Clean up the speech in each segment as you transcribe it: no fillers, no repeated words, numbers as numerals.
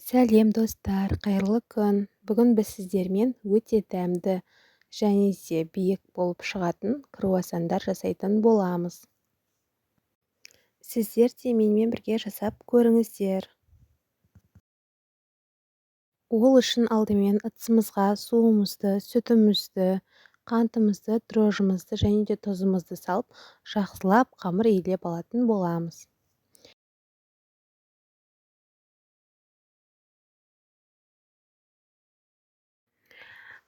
Сәлем, достар, қайырлы күн! Бүгін біз сіздермен өте дәмді және де биік болып шығатын круассандар жасайтын боламыз. Сіздер де менімен бірге жасап көріңіздер. Ол үшін алдымен ыдысымызға суымызды, сүтімізді, қантымызды, дрожжымызды және де тұзымызды салып, жақсылап қамыр илеп алатын боламыз.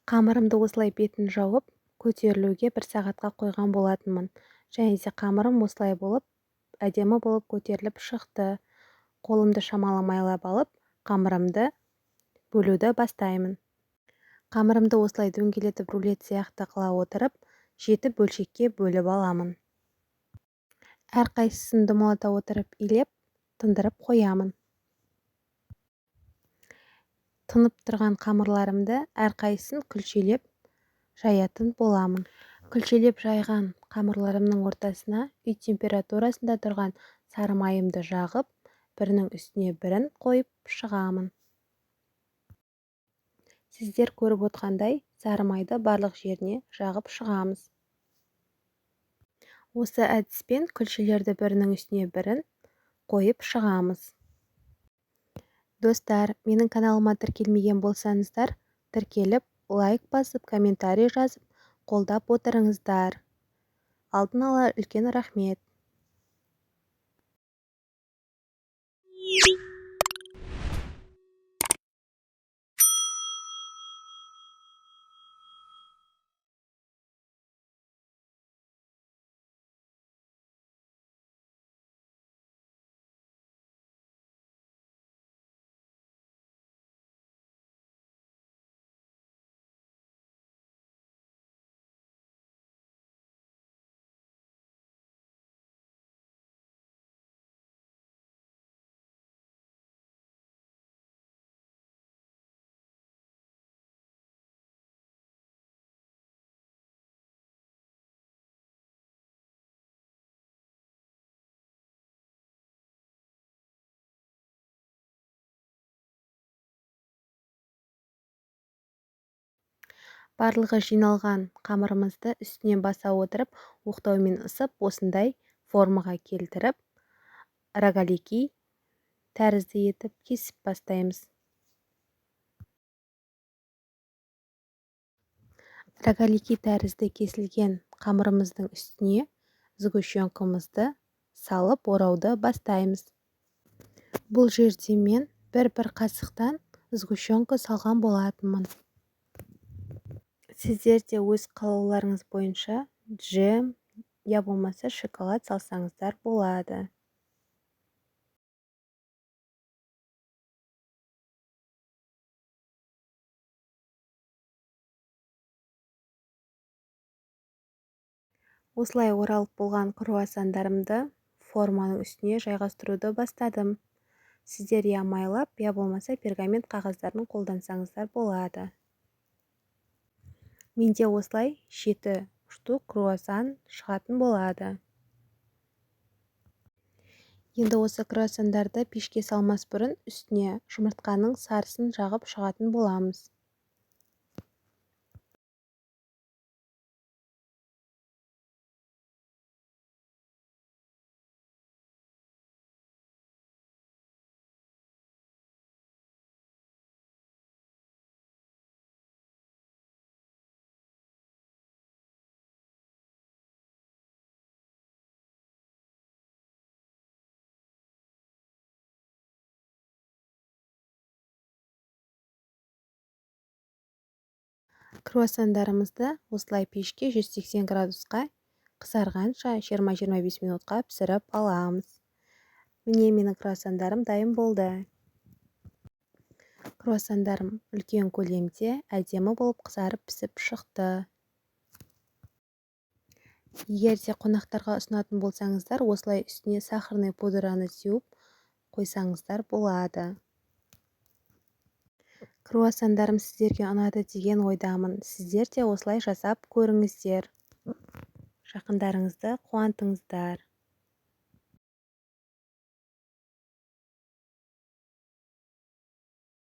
Қамырымды осылай бетін жауып, көтерілуге бір сағатқа қойған болатынмын. Және де қамырым осылай болып, әдемі болып көтеріліп шықты. Қолымды шамалы майлап алып, қамырымды бөлуді бастаймын. Қамырымды осылай дөңгелетіп рулет сияқты қыла отырып, 7 бөлшекке бөліп аламын. Әрқайсысын домалата отырып илеп, тындырып қоямын. Тынып тұрған қамырларымды әрқайсысын күлшелеп жаятын боламын. Күлшелеп жайған қамырларымның ортасына үй температурасында тұрған сары майымды жағып, бірінің үстіне бірін қойып шығамын. Сіздер көріп отқандай, сары майды барлық жеріне жағып шығамыз. Осы әдіспен күлшелерді бірінің үстіне бірін қойып шығамыз. Достар, менің каналыма тіркелмеген болсаңыздар, тіркеліп, лайк басып, комментарий жазып, қолдап отырыңыздар. Алдын ала үлкен рахмет. Барлығы жиналған қамырымызды үстіне баса отырып, оқтаумен ысып, осындай формаға келтіріп, рогалики тәрізді етіп кесіп бастаймыз. Рогалики тәрізді кесілген қамырымыздың үстіне сгущенкамызды салып орауды бастаймыз. Бұл жерде мен бір-бір қасықтан сгущенка салған болатынмын. Сіздер де өз қалауларыңыз бойынша джем, я болмаса шоколад салсаңыздар болады. Осылай оралып болған круассандарымды форманың үстіне жайғастыруды бастадым. Сіздер я майлап, я болмаса пергамент қағаздарын қолдансаңыздар болады. Менде осылай 7 штук круассан шығатын болады. Енді осы круассандарды пешке салмас бұрын үстіне жұмыртқаның сарысын жағып шығатын боламыз. Круассандарымызды осылай пешке 180 градусқа қызарғанша 20-25 минутқа пісіріп аламыз. Міне, менің круассандарым дайын болды. Круассандарым үлкен көлемде әдемі болып қызарып пісіп шықты. Егер де қонақтарға ұсынатын болсаңыздар, осылай үстіне сахарный пудраны сеуіп қойсаңыздар болады. Круассандарым сіздерге ұнады деген ойдамын. Сіздер де осылай жасап көріңіздер. Жақындарыңызды қуантыңыздар.